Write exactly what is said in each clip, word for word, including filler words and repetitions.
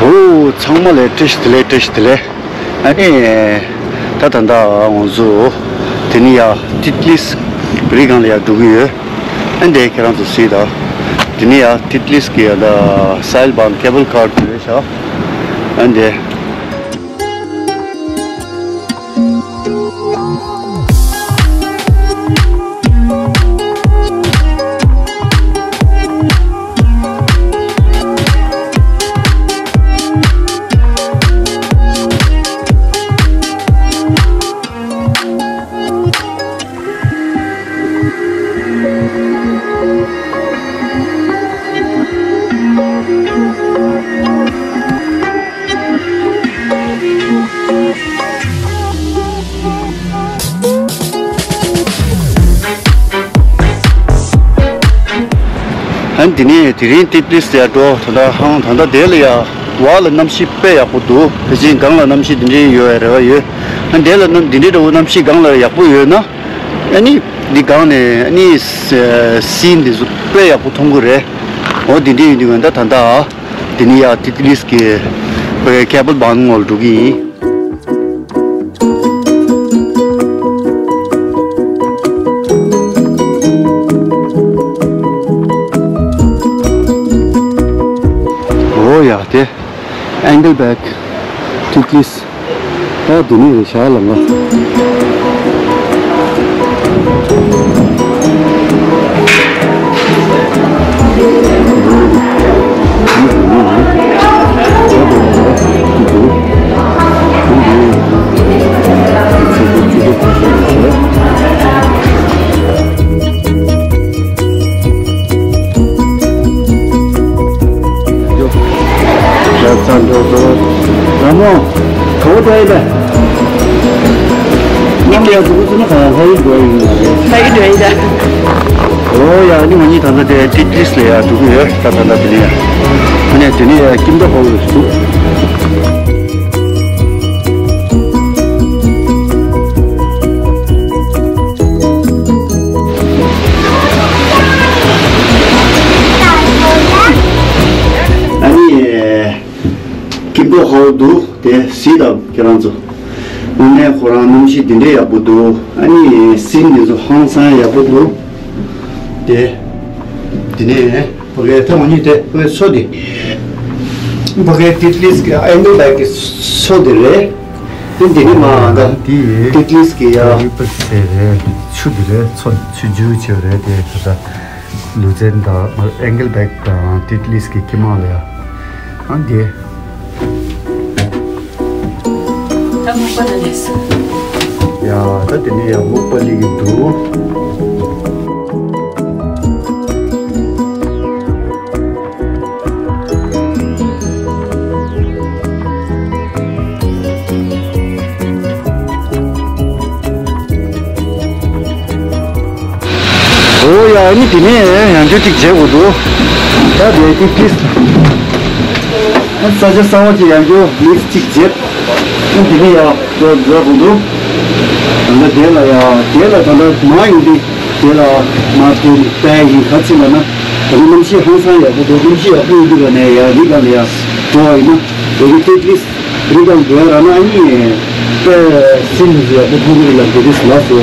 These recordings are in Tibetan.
འོ། ཚང་མ་ལ་བཀྲ་ཤིས་བདེ་ལེགས། བཀྲ་ཤིས་བདེ་ལེགས། ཨ་ནི། ད་ད་ལྟ་ང་ཚོ་དེ་ནས་ཡར་ཏི་ཏི་ལིས་རི་སྒང་ལ་ཡར་འགྲོ་གི་ཡོད། ཨ་འདི་ཁྱེད་རང་ཚོ་གཟིགས་དང་། དེ་ནས་ཡར་ཏི་ཏི་ལིས་ཀྱི་ཡར་ད་སའིལ་བྷན་ཀེ་བལ་ཀར་དེ་རེད་ཤག་ཨ་འདི། ཨ་ནི་དེ་ནས་དེ་རིང་ཏི་ཏི་ལིས་ཡར་འགྲོ། ད་ལྟ་ཧང་ད་ལྟ་དེ་ལ་ཡར་བར་ལ་གནམ་གཤིས་དཔེ་ཡག་པོ་འདུག་དེ་བཞིན་སྒང་ལ་གནམ་གཤིས་འདི་འདྲའི་ཡོད་པའི་རེ་བ་ཡོད། ཨ་ནི་དེ་ལ་གནམ་འདི་འདྲའི་འདྲ་བོ་གནམ་གཤིས་སྒང་ལ་ཡག་པོ་ཡོད་ན། ཨ་ནི་འདི་སྒང་ནས་ཨ་ནི་སིན་འདི་ཚོ་དཔེ་ཡག་པོ་མཐོང་གི་རེད། འོ་འདི་འདྲའི་ཡིན་དུས་ད་ལྟ་ད་ལྟ་འདི་ནས་ཡར་ཏི་ཏི་ལིས་ཀྱི་ཁེ་བལ་བྷན་ངོ་ལ་འགྲོ་གི་ཡིན། འོ་ཡ། དེ་ཨེང་གལ་བེག་ཏི་ཏི་ལིས། ཨ་འདི་ནས་རེད་ཤག་ལམ་ཁ། ར་ཚ་འགྲོ་འགྲོ། ར་མོ། ག་བོ་འགྲོ་ཡི་ད། མཉམ་དུ་ཡར་འགྲོ་དགོས་ཟེར་ན་ག་ལྷ་ཡུལ་འགྲོ་ཡི་ཡིན་ན་རེད། ལྷ་ཡུལ་འགྲོ་ཡི་ད། འོ་ཡ། ཨ་ནི་ང་གཉིས་ད་ལྟ་དེ་ཏི་ཏི་ལིས་ལ་ཡར་འགྲོ་གི་ཡོད། ད་ད་ལྟ་དེ་ནས་ཡར། ཨ་ནི་དེ་ནས་ཡར་ཀིམ་ཏོ་ཧོ་ལ་འདུག་ཨ་ནི། ཀིམ་ཏོ་ཧོ་འདུག་དེ་གཟིགས་དང་ཁྱེད་རང་ཚོ། དངོས་གནས་ཁོ་རང་གནམ་གཤིས་འདི་འདྲའི་ཡག་པོ་འདུག་ཨ་ནི་སིན་འདི་ཚོ་ཧང་སང་ཡག་པོ་འདུག་དེ། དེ་ནས་ཕ་གའི་ཐོག་མ་གཉིས་དེ་ཕ་གའི་མཚོ་དེ། ཕ་གའི་ཏི་ཏི་ལིས་ཀྱི་ཨེང་གལ་བེག་གི་མཚོ་དེ་རེད། དེ་འདི་ནས་མར་ད་དེ་ཏི་ཏི་ལིས་ཀྱི་ཡ། ཏི་ཏི་ལིས་དེ་རེད། ཆུ་དེ་རེད། མཚོ་ཆུ་རྒྱུག་བྱེད་རེད་དེ་ད་ལྟ། ལུ་ཛན་དང་ཨེང་གལ་བེག་དང་ཏི་ཏི་ལིས་ཀྱི་དཀྱིལ་མ་ལ་ཡ། ཨ་འདི། ད་སྨུག་པ་ན་ལས་སོ། ཡ། ད་དེ་ནས་ཡ་སྨུག་པ་ལི་གི་འདུག་འོ་ཡ། ཨ་ནི་དེ་ནས་ཡང་བསྐྱར་གཅིག་བྱེད་དགོས་འདུག་ད་དེ་ཏི་ཏི་ལིས། ས་ཆ་གསར་པ་ཅིག་ཡང་བསྐྱར་མིག་གཅིག་བྱེད། ཨ་དེ་ནས་ཡང་འགྲོ་འགྲོ་དགོས་འདུག་ད་ལྟ་དེ་ལ་ཡ། དེ་ལ་ད་ལྟ་མ་ཡིན་ཏེ། དེ་ལ་མ་དེ་ནི་པའི་ཡིན་ག་ཚིག་ལ་ན། ད་ལྟ་གནམ་གཤིས་ཧང་སང་ཡག་པོ་འདུག་གནམ་གཤིས་ཡག་པོ་ཡིན་དུས་ལ་ནས་ཡ་རི་སྒང་ལ་ཡ་འགྲོ་བ་ཡིན་ན། འོ་གི་ཏི་ཏི་ལིས་རི་སྒང་འགྲོ་ཡ་ར་ན་ཨ་ནི་པའི་སིན་ཡག་པོ་མཐོང་གི་རེད་ལ། དེ་རིང་ལགས་སོ།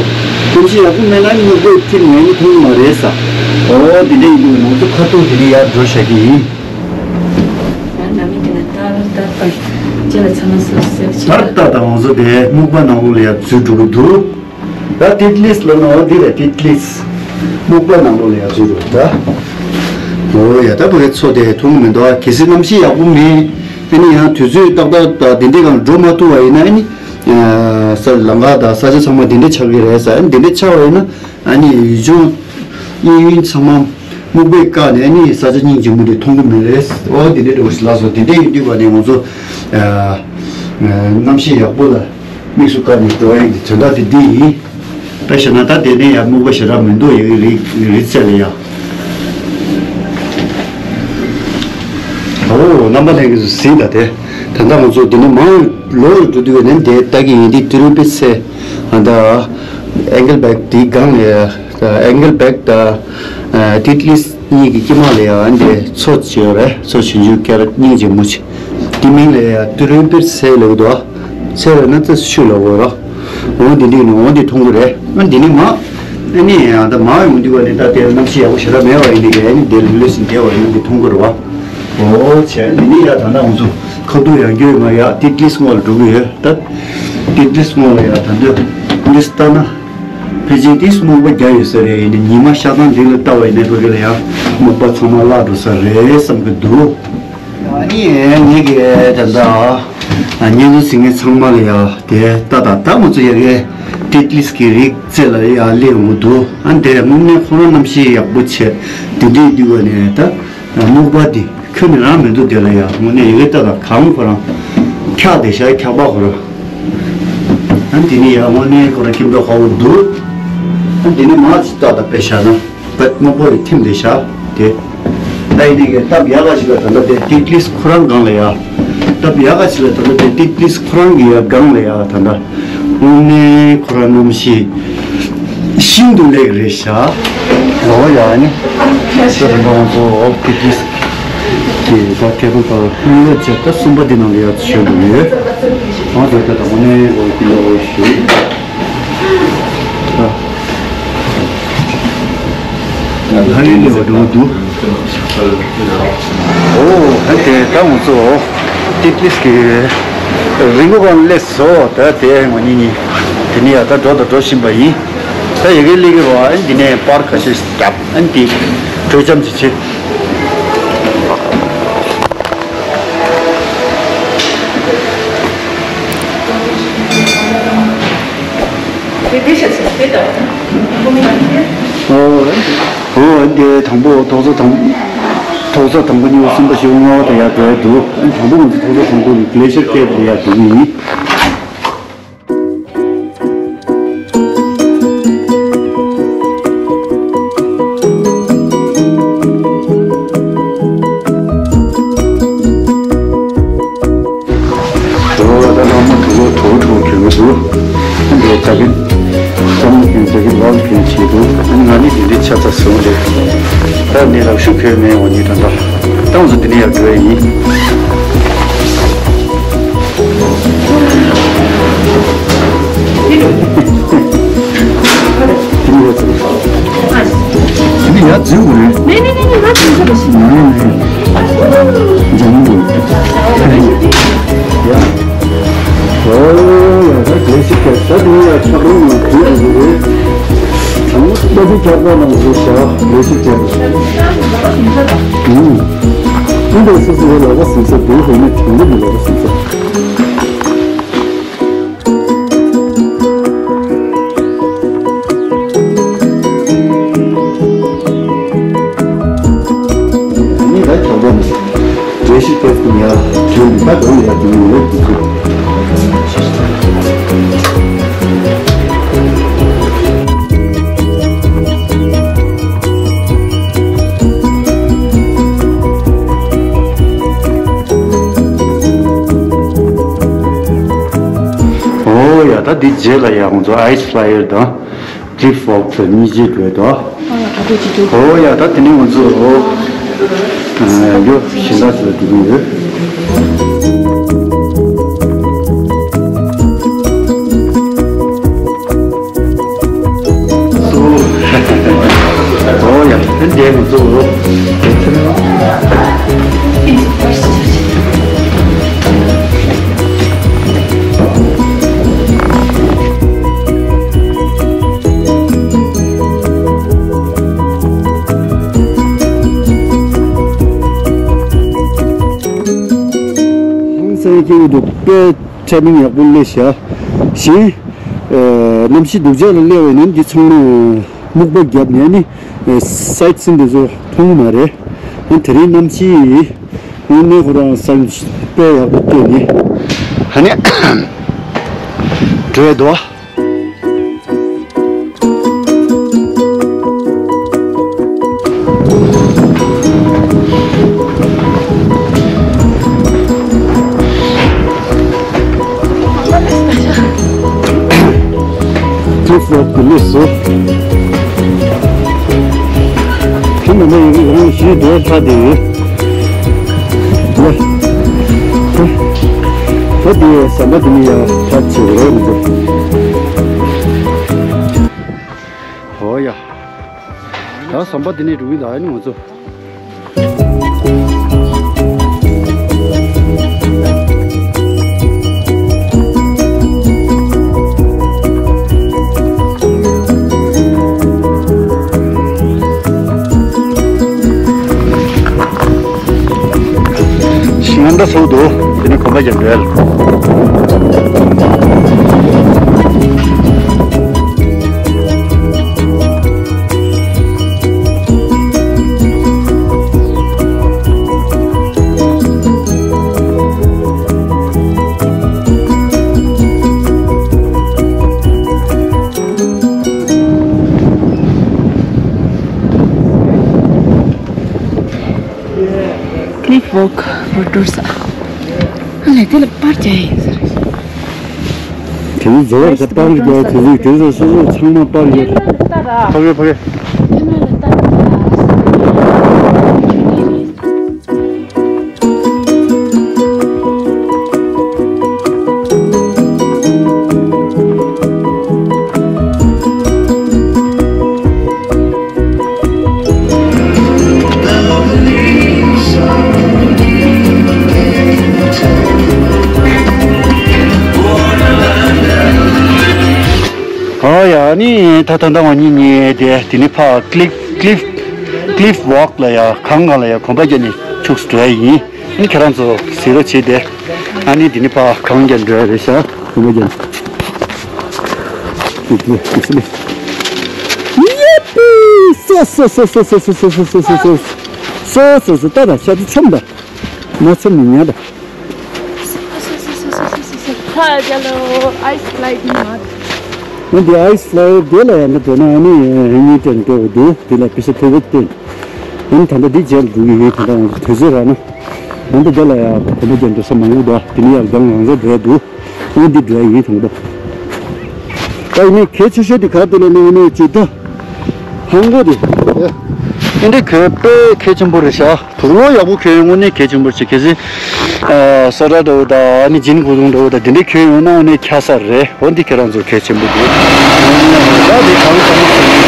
གནམ་གཤིས་ཡག་པོ་མེད་ན་ཨ་ནི་སྨུག་པའི་ཐིམ་ངས་ནི་མཐོང་གི་མ་རེད་ས། འོ་དེ་འདྲ་ཡིན་དུས་ང་ཚོ་ཁ་ཐུག་དེ་ནས་ཡར་འགྲོ་བཞག་གི་ཡིན། ང་ནམ་མི་དེ་ན་ཏར་ཏར་ཏར་ཅེ་ལ་ཚ་ན་སོ་སོ་ཅེ་ལ། ད་ལྟ་ད་ང་ཚོ་དེ་སྨུག་པ་ནང་ལོགས་ལ་ཡར་འཛུལ་འགྲོ་གི་འདུག་ད་ཏི་ཏི་ལིས་ལ་ནོ་འདི་རེད། ཏི་ཏི་ལིས་སྨུག་པ་ནང་ལོགས་ལ་ཡར་འཛུལ་འགྲོ་གི་ད། འོ་ཡ། ད་ཕ་གའི་མཚོ་དེ་མཐོང་གི་མི་འདུག་གལ་སྲིད་གནམ་གཤིས་ཡག་པོ་མེད། ཨ་ནི་ཡང་དུས་ཚོད་ཏག་ཏག་ད་དེ་འདྲའི་སྒང་འགྲོ་མ་ཐུབ་པ་ཡིན་ན་ཨ་ནི། ས་ལམ་ཁ་དང་ས་ཆ་ཚང་མ་དེ་འདྲ་ཆགས་ཀྱི་རེད་ས། ཨ་ནི་དེ་འདྲ་ཆགས་པ་ཡིན་ན། ཨ་ནི་ཡུལ་ལྗོངས་གཡས་གཡོན་ཚང་མ་སྨུག་པས་བཀག་ནས་ཨ་ནི་ས་ཆ་སྙིང་རྗེ་མོ་དེ་མཐོང་གི་མེད་རེད། འོ་དེ་འདྲའི་འདྲ་བོ་ཞིག་ལགས་སོ། དེ་འདྲ་ཡིན་དུས་པ་ནས་ང་ཚོ་ཨ་གནམ་གཤིས་ཡག་པོ་ལ་དམིགས་སུ་བཀར་ནས་འགྲོ་ཡག་གི་དོན་དག་དེ་འདི་ཡིན། ད་བྱས་ན་ད་དེ་ནས་ཡང་སྨུག་པ་ཞེ་དྲག་མི་འདུག་ཡ་གི་རི་རི་རྩེ་ལ་ཡ། འོ་རྣམ་པ་ལྷན་རྒྱས་ཚོ་གཟིགས་དང་དེ། ད་ལྟ་ང་ཚོ་འདི་ནས་མར་ལོག་འགྲོ་དུས་ནས་དེ་ལྟ་གི་ཡིན། འདི་ཏི་རུ་པི་ཚེ་ཨ་ད་ཨེང་གལ་བེག་དེའི་སྒང་ལ་ཡ། ཨེང་གལ་བེག་དང་ཏི་ཏི་ལིས་གཉིས་ཀྱི་དཀྱིལ་མ་ལ་ཡ། ཨ་འདི་མཚོ་ཅིག་ཡོད་རེད། མཚོ་ཆུང་ཆུང་སྐྱར་སྙིང་རྗེ་མོ་ཅིག་དེ་མིང་ལ་ཡ་ཏུ་རུ་པིར་ཚལ་ལབ་འདུག་ཚལ་ལབ་ན་ཙི་ཤུ་ལབ་དགོས་ར། འོ་འདི་འདི་ནི་འོ་འདི་མཐོང་གི་རེད། ཨ་འདི་ནི་མ། ཨ་ནི་ཡང་ད་མ་འོ་འདི་བ་ནི་ད་དེ་གནམ་གཤིས་ཡག་པོ་ཞེ་དྲག་མེད་བ་ཡིན་ནི་གི། ཨ་ནི་དེ་ལུས་ལུས་ཟིན་དེ་བ་ཡིན་འདི་མཐོང་གི་རེད་བ། འོ་བྱས་འདི་ནི་ཡ་ད་ན་འུ་ཚོ་ཁ་ཐུག་ཡང་རྒྱུ་ཡོད་མ་ཡ་ཏི་ཏི་སྔོ་ལ་འགྲོ་གི་ཡོད་ད། ཏི་ཏི་སྔོ་ལ་ཡ་ད་འདི་འདི་ལྟ་ན། ཕལ་ཆེར་ཏིས་སྨུག་པ་རྒྱག་ཡོད་ས་རེད། ཡིན་ནའི་ཉི་མ་ཤར་སྟངས་འདི་ལ་ལྟ་བ་ཡིན་ན་ཕ་གི་ལ་ཡང་སྨུག་པ་ཚང་མ་བརླག་འགྲོ་ས་རེད་བསམ་གི་འདུག་ཨ་ནི་ངེད་ཀྱི་ད་ལྟ་བརྙན་འཕྲིན་གཟིགས་མཁན་ཚང་མ་ལ་ཡང་དེ་ལྟ་དང་ད་ང་ཚོ་ཡ་གི་ཏི་ཏི་ལིས་ཀྱི་རིགས་རྩེ་ལ་ཡང་སླེབས་ཡོང་གི་འདུག་ཨ་འདི་དངོས་གནས་ཁོ་རང་གནམ་གཤིས་ཡག་པོ་བྱས་དེ་འདྲའི་དུས་བ་ནས་ད། སྨུག་པ་འདི་ཁྱོན་ནས་རང་མི་འདུག་དེ་ལ་ཡ་དངོས་གནས་ཡི་གེ་ལྟ་དང་གང་ཁོ་རང་འཁྱག་བསྡད་ཤག་འཁྱག་པ་ཁོ་རང་། ཨ་འདི་ནི་ཡ་དངོས་གནས་ཁོ་རང་ཁྱིམ་བདག་ཁ་བོ་འདུག་ཨ་འདི་ནི་མ་ཅིག་ལྟ་དང་དཔེ་བཞག་ན་བད་སྨུག་པ་ཡི་ཐིམ་བསྡད་ཤག་དེ། ད་ཡིན་ནི་གི་སྟབས་ཡག་ག་ཞིག་ལ་ད་ལྟ་དེ་ཏི་ཏི་ལིས་ཁོ་རང་སྒང་ལ་ཡ། སྟབས་ཡག་ག་ཞིག་ལ་ད་ལྟ་དེ་ཏི་ཏི་ལིས་ཁོ་རང་གི་ཡ་སྒང་ལ་ཡ་ད་ལྟ། དངོས་གནས་ཁོ་རང་གནམ་གཤིས་ཤིན་ཏུ་ལེགས་རེད་ཤག་ལོ་ཡ་ནི་ཤེས་རིག་པ་ང་ཚོ་འོབ་ཀི་ཏིས་ཀྱི་ད་ཁེ་པོ་ད་ལོ་བྱས་ད་གསུམ་པ་འདི་ནང་ལ་ཡ་ཚུད་ཡོད་ཡོད། ང་ཚོ་ད་ད་དངོས་གནས་འོབ་ཀི་ལོ་ཞུ་ད། ལྷ་ཡུལ་ལས་བ་འགྲོ་འདུག་ཨོ་ཧ་དེ་ད་ང་ཚོ་ཏི་ཏི་ལིས་ཀྱི་རི་མགོ་སྒང་སླེབས་སོ། ད་དེ་ང་གཉིས་གཉིས་དེ་ནས་ཡ་ད་འགྲོ་དང་འགྲོ་བཞིན་པ་ཡིན། ད་ཡ་གི་སླེབས་ཀྱི་རེད་བ། ཨ་འདི་ནས་པར་ཁ་ཤས་བརྒྱབ། ཨ་འདི་གྲོས་འཆམ་ཅིག་བྱེད། ཨོ་འདི་དང་པོ་ཐོག་ཚད་དང་ཐོག་ཚད་དང་པོ་གཉིས་པ་གསུམ་པ་བཞི་པ་ལྔ་པ་དང་ཡར་འགྲོ་ཡ་འདུག་ཨ་དང་པོ་ང་ཚོ་ཐོག་ཚད་དང་པོ་གི་Glacier Cave་ལ་ཡར་འགྲོ་གི་ཡིན། འགྲོ་བ་ད་ལྷག་མ་དུ་ལོ་དུ་དུ་གྱོན་གྱི་འདུག་འདི་རྒྱ་གི་གཏམ་གྱོན་རྒྱ་གི་ལོག་གྱོན་བྱེད་འདུག་ང་ནི་འདི་འདྲའི་ཆ་ཚ་བཟོ་འདུག་ད་འདི་རབ་ཞུ་གྱོན་མེད་འོ་ནི་ད་ད་ད་ང་ཚོ་འདི་ནས་ཡར་འགྲོ་ཡ་ཡིན། འདི་ནས་ཡར་འཛུལ་དགོས་རེད། ནས་ནས་ནས་ནས་ང་འཛུལ་དགོས་རེད། ནས་ནས་ནས་འཛུལ་དགོས་རེད། ཡ། ཨོ་ཡ་ད་གལ་སྲིད་ཀྱི་ད་དེ་ཡ་ཆབ་རོམ་ནང་འཛུལ་དགོས་རེད། དང་པོ་ད་དེ་ཁྱབ་པ་ནང་འཛུལ་བྱ་གལ་སྲིད་ཀྱི། ཨུམ། ཨུམ་དེ་སུ་སུ་ཡོད་ལ་བ་སུ་སུ་དེ་ཧོ་ནས་དང་པོ་དེ་ལ་བ་སུ་སུ། ནི་ད་ཁྱོག་པོ་ནི་བེ་ཤི་ཏེ་སི་ཡ་ཁྱོད་ནི་ད་གང་ཡ་དེ་ནི་ཡོད་དུ་ཚུད། ཨོ་ཡ་ད་འདི་རྗེས་ལ་ཡ་ང་ཚོ་Ice Flyer་དང་། Cliff Walk་དང་གཉིས་རྗེས་འགྲོ་ཡ་དང་། ཨོ་ཡ་ད་དེ་འདྲ་ཅིག་འདུག་ཨོ་ཡ་ད་དེ་ནས་ང་ཚོ་ཨོ་ཡོ་གཞན་དག་ཅིག་ལ་འགྲོ་གི་ཡོད། ཨོ་ཡ་ད་འདི་ང་ཚོ་ཨོ། ཧང་སང་སྐྱིད་པོ་འདུག་དཔེ་ཊའི་མིང་ཡག་པོ་སླེབས་ཤག་ཞིང་། གནམ་གཤིས་སྡུག་ཅག་ལ་སླེབས་པ་ཡིན་ན་འདི་ཚང་མ་སྨུག་པ་བརྒྱབ་ནས་ནི་སའིཊ་སིན་འདི་ཚོ་མཐོང་གི་མ་རེད། དེ་རིང་གནམ་གཤིས་དངོས་གནས་ཁོ་རང་སའིཊ་དཔེ་ཡག་པོ་བསྟན་ནས་ཧ་ནི་འགྲོ་ཡ་འདུག་ཀླུ་སོགས་ཀྱི་གནས་སུ། ཁྱིམ་མི་མ་ཡིན་གྱི་རང་ཞིག་སྡོད་ཚར་ཏེ། ལ། ཨ་དེ་ཟམ་པ་དེ་ནས་ཡར་ཕར་ཕྱིན་རེད་ང་ཚོ། ཨོ་ཡ། ད་ཟམ་པ་དེ་ནས་འགྲོ་གི་ད་ནི་ང་ཚོ། ཞིང་ཁམས་ཚོགས་འདུག་དེ་ནི་གོམ་པ་རྒྱག་འགྲོ་ཡ། Cliff walk for Dursa. ཨ་ལས་དེ་ལ་པར་རྒྱག་ཡིན་ཟེར། དེ་ཚོ་འཛོལ་བ་དེ་པར་རྒྱག་དེ་ཚོ་དེ་ཚོ་སོ་སོ་ཚང་མ་པར་རྒྱག་ཕ་གི་ཕ་གི་ཨོ་ཡ་ནི་ད་ད་ད་ང་གཉིས་གཉིས་དེ་དེ་ནི་ཕ་Cliff Cliff Cliff Walk ལ་ཡ་གང་གང་ལ་ཡ་གོམ་པ་རྒྱག་ནས་ཕྱུགས་སུ་འགྲོ་ཡ་ཡིན། ཨ་ནི་ཁྱེད་རང་ཚོ་གཟིགས་རོགས་བྱེད་དེ། ཨ་ནི་འདི་ནི་ཕ་གང་རྒྱག་འགྲོ་ཡ་རེད་ཤག་གོམ་པ་རྒྱག་ནས། ཡེ་པི། སོ་སོ་སོ་སོ། ད་ད་ཤ་ཚ་ཆོམ་ད། མ་ཆོམ་ནི་ཉ་ད། ཁ་རྒྱ་ལོ་ice slide ནི་མ། ང་འདི་ice slide དེ་ལ་ཡང་འདི་འགྲོ་ན་ཨ་ནི་ངའི་དྲན་འགྲོ་འདུག་དེ་ལ་པི་ཤ་ཐོབ་བོད་བསྟན། ཨ་ནི་ད་ལྟ་འདི་རྗེས་ལ་འགྲོ་གི་ཡོད། ད་ལྟ་ང་ཚོ་དུས་ཚོད་རག་ན། ང་འདི་འདི་ལ་ཡང་གོམ་པ་རྒྱག་འགྲོ་ས་མང་པོ་འདུག་དེ་ནི་ཡར་སྒང་རང་ས་འགྲོ་ཡ་འདུག་ཨ་ནི་འདི་འགྲོ་ཡ་ཡིན་དང་པོ། ད་ཡིན་ནའི་གལ་ཆེ་ཤོས་དེ་ག་དེ་ལ་ནི་ཨ་ནི་ཇུ་ཏ་ཧང་གོ་དེ། ཨ་འདི་གོས་དཔེ་གལ་ཆེན་པོ་རེད་ཤག་དུག་ལོག་ཡག་པོ་གྱོན་ཡོང་དངོས་གནས་གལ་ཆེན་པོ་ཞིག་གལ་སྲིད། ཨ་སོ་ཊ་འདྲ་བོ་དང་ཨ་ནི་ཇིན་གོས་ཐུང་འདྲ་བོ་དང་དེ་འདྲས་གྱོན་ཡོང་ན་དངོས་གནས་ཁྱད་མཚར་རེད། འོ་འདི་ཁྱེད་རང་ཚོ་གལ་ཆེན་པོ་འདུག་ད་འདི་གང་གང་ཟེར་ནས།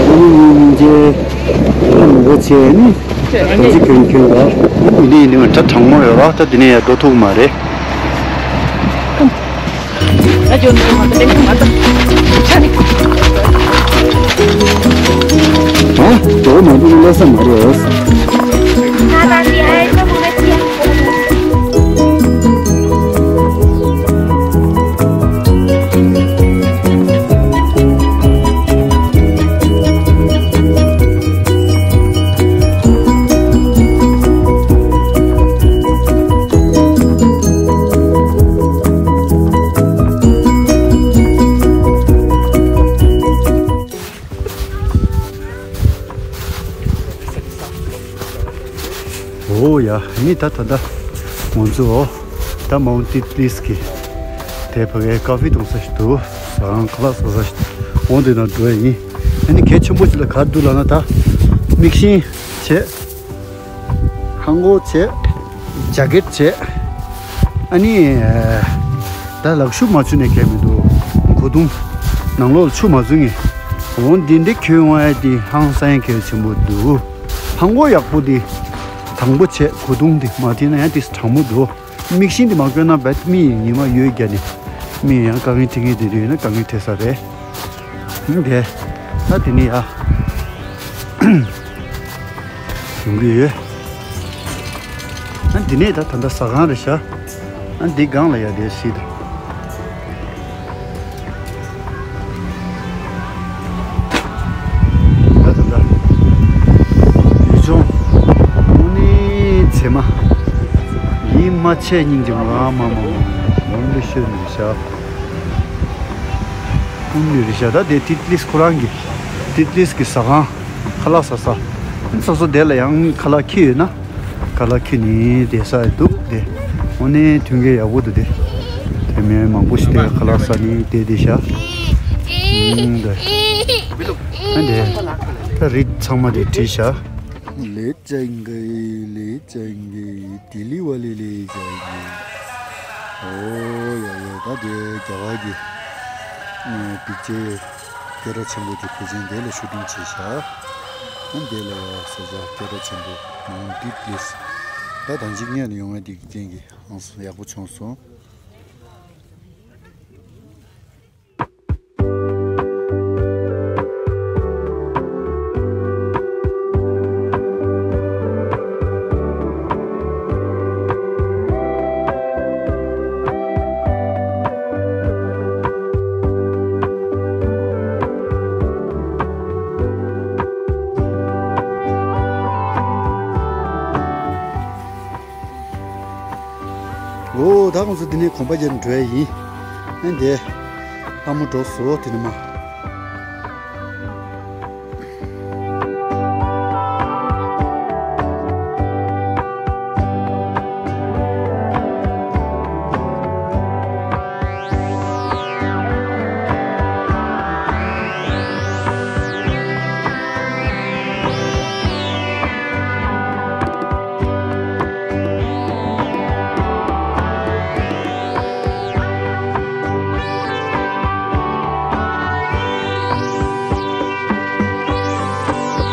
ད་ནི་སྙིང་རྗེ་ཧ་མི་གོ་བྱས་ནི་གོན་གྱི་གྱོན་གྱོན་པ། འདི་ནི་ཡིན་ནི་མ་ད་གྲང་མོ་ཡོད་ར། ད་འདི་ནས་ཡར་འགྲོ་ཐུབ་མ་རེད། ཨ། དེ་མ་འདུག་ན་བསླབ་ས་མ་རེད། འོ་ཡ། ནི་ད་ད་ད་ང་ཚོ་ད་མའུན་ཊི་ཏི་ལི་སི་གི་དེ་ཕ་གའི་ཀ་ཧྥེ་འཐུང་ས་ཞིག་འདུག་ཟ་ཁང་ཁ་ལག་ཟ་ས་ཞིག་འོ་འདི་ན་འགྲོ་ཡ་ཡིན། ཨ་ནི་གལ་ཆེན་པོ་ཞིག་ལ་ག་རེ་འདུག་ལབ་ན་ད་མིག་ཤིང་བྱས། ཧང་གོ་བྱས། ཇ་ཀེད་བྱས། ཨ་ནི། ད་ལག་ཤུབས་མ་བྱུགས་ནས་གལ་མི་འདུག་གོས་ཐུང་། ནང་ལོགས་ལ་ཆུ་མ་བཙུགས་ངེས། འོ་འདི་འདྲ་གྱོན་འོང་ཡ་དེ་ཧང་སང་ཡ་གལ་ཆེན་པོ་འདུག་ཧང་གོ་ཡག་པོ་དེ། དང་པོ་བྱས་གོས་ཐུང་དེ་མ་བྱས་ན་ཡང་དེ་གྲང་མོ་འདུག་མིག་ཤིང་དེ་མ་གྱོན་ན་བས་མི་ཡི་ཉི་མ་ཡོད་རྒྱ་ནི། མི་ཡང་དཀའ་ངལ་འཕྲད་ངེས་དེ་རེད་ན་དཀའ་ངལ་འཕྲད་ས་རེད། ཨང་། དེ། ད་དེ་ནས་ཡ། ཡོང་གི་ཡོད། ཨ་འདི་ནས་ད་ད་ལྟ་ཟ་ཁང་རེད་ཤག་ཨ་འདི་སྒང་ལ་ཡ་དེ་ཞིག་དང་། ད་ད་ད། ཡུལ་ལྗོངས། དངོས་གནས་ཚེ་མ། ཡིད་མ་ཆེས་སྙིང་རྗེ་མ་མ་མ་མ། ཡོང་འདི་ཤོད་ནི་རེད་ཤག་ཀུན་ནི་རེད་ཤག་ད་དེ་ཏི་ཏི་ལིས་ཁོ་རང་གི་ཏི་ཏི་ལིས་གི་ཟ་ཁང་ཁ་ལག་ཟ་ས། སོ་སོ་དེ་ལ་ཡང་ཁ་ལག་འཁྱེར་ཡོད་ན། ཁ་ལག་འཁྱེར་ནི་དེ་ས་འདུག་དེ། དངོས་གནས་མཐུན་རྐྱེན་ཡག་པོ་འདུག་དེ། དེ་མིན་མང་པོ་ཞིག་དེ་ཁ་ལག་ཟ་ནི་དེ་དེ་ཤག་ཨུམ་དེ། ཨ་དེ། ད་རིགས་ཚང་མ་དེ་བྲིས་ཤག ले जाएंगे, ले जाएंगे, दिल्ली वाले ले जाएंगे। ཨོ་ཡ་ཡ། ད་དེ་རྒྱ་གར་གྱི་པིག་ཅར་སྐད་གྲགས་ཆེན་པོ་དེ་བེ་ཅིང་དེ་ལ་ཤུ་ཊིང་བྱས་ཤག་ཨ་འདི་ལ་ཡ་ས་ཆ་སྐད་གྲགས་ཆེན་པོ་མོན་ཏི་པི་ལེ་སི། ད་ད་ཅིག་སྔོན་ནས་ཡོང་ཡ་དེ་གི་རྐྱེན་གྱིས་ཧང་སང་ཡག་པོ་བྱུང་སོང་། ཨོ་ད་ང་ཚོ་འདི་ནས་གོམ་པ་རྒྱག་ནས་འགྲོ་ཡ་ཡིན། ཨ་འདི་ལྷ་མོ་འགྲོ་སོང་དེ་ནས་མ།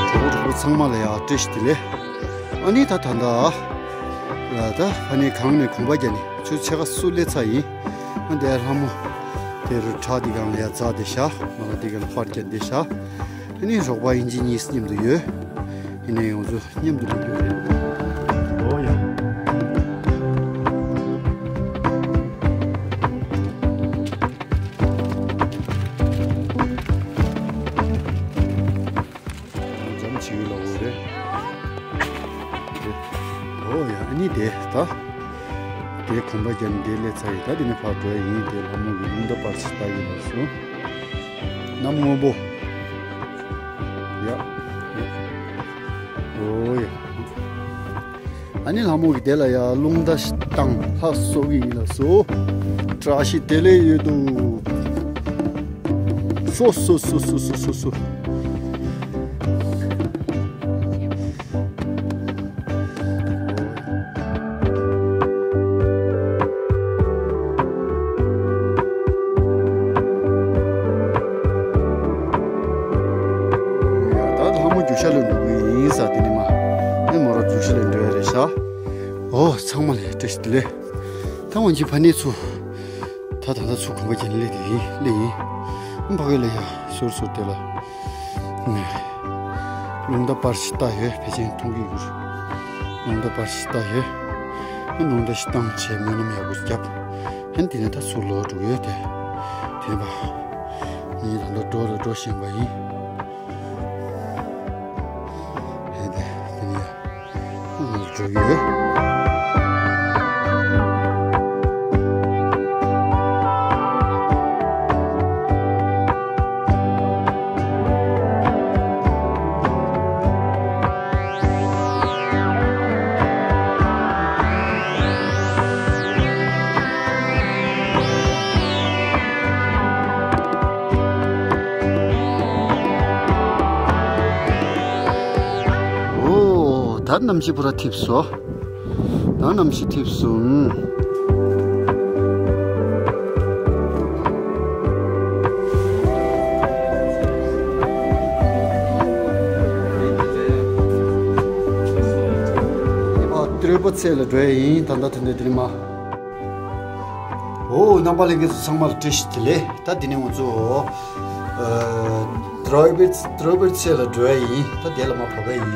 གྲོགས་པོ་གྲོགས་པོ་ཚང་མ་ལ་ཡང་བཀྲ་ཤིས་བདེ་ལེགས། ཨ་ནི་ད་ད་ད་ལ་ད་ཕ་ནི་གང་ནས་གོམ་པ་རྒྱག་ནས་ཆུ་ཚོད་ཕྱེད་ཀ་སུ་སླེབས་ཚར་ཡིན། ཨ་འདི་ལྷ་མོ་དེ་རུ་བྲག་འདི་སྒང་ལ་ཡ་འཛེགས་བསྡད་ཤག་མ་ལ་འདི་སྒང་ལ་ཕར་རྒྱག་བསྡད་ཤག་ཨ་ནི་རོགས་པ་ཨིན་ཇི་གཉིས་མཉམ་དུ་ཡོད། ཡིན་ནའི་ང་ཚོ་མཉམ་དུ་འགྲོ་རྒྱུ་རེད། ཨོ་ཡ། འཇམ་བྱིའུ་ལ་འོ་རེད། ཨོ་ཡ། ཨ་ནི་དེ་ད། དེ་གོམ་པ་རྒྱབ་ནས་དེ་སླེབས་ཚར་ཡིན། ད་དེ་ནས་ཕར་འགྲོ་ཡ་ཡིན། དེ་ལྷ་མོ་གི་རླུང་རྟ་པར་ཆས་ལྟ་གི་ལ་སོ། གནམ་སྔོན་པོ། ཡ། ཡ། ཨོ་ཡ། ཨ་ནི་ལྷ་མོ་གི་དེ་ལ་ཡ་རླུང་རྟ་ཞིག་བཏང་ལྷ་གསོ་གི་ཡིན་ལ་སོ། བཀྲ་ཤིས་བདེ་ལེགས་ཡོད་དོ། སོ་སོ་སོ། ད་ལྷ་མོ་རྒྱུག་ཤར་ལ་འགྲོ་གི་ཡིན་ས་དེ་ནི་མ། ཨེ་མོ་ར་རྒྱུག་ཤར་ལ་འགྲོ་ཡ་རེད་ཤག་ཨོ་ཚང་མ་ལ་བཀྲ་ཤིས་བདེ་ལེགས། ད་ང་ཚོ་ཕ་ནས་ཚུར། ད་ད་ད་ཚུར་གོམ་པ་རྒྱག་ནས་སླེབས་དེ་ཡིན་སླེབས་ཡིན། ཕ་གི་ལ་ཡ་ཟུར་ཟུར་དེ་ལ། རླུང་རྟ་པར་ཆས་ལྟ་ཡོད། ཕལ་ཆེར་མཐོང་གི་ཡོད། རླུང་རྟ་པར་ཆས་ལྟ་ཡོད། རླུང་རྟ་ཞིག་བཏང་བྱས་སྨོན་ལམ་ཡག་པོ་བརྒྱབ། ཧན་དེ་ནས་ད་ཚུར་ལོག་འགྲོ་ཡོད་དེ། དེ་བ། ངས་ད་ལྟ་འགྲོ་ལ་འགྲོ་བཞིན་པ་ཡིན། ཧན་དེ་དེ་ནས་ཡ། འགྲོ་གི་ཡོད། ཨོ། ད་གནམ་གཤིས་པུ་ར་འཐིབས་སོ། ད་གནམ་གཤིས་འཐིབས་སོང་། ཨ་སྟོད་པ་ཚལ་ལ་འགྲོ་ཡ་ཡིན། ད་ལྟ་དེ་འདྲ་དེ་རིང་མ། ཨོ་རྣམ་པ་ལྷན་རྒྱས་ཚོ་ཚང་མ་ལ་བཀྲ་ཤིས་བདེ་ལེགས། ད་འདི་ནས་ང་ཚོ་ཨ་སྟོད་པའི་སྟོད་པའི་ཚལ་ལ་འགྲོ་ཡ་ཡིན། ད་དེ་ལ་མ་བབས་པ་ཡིན།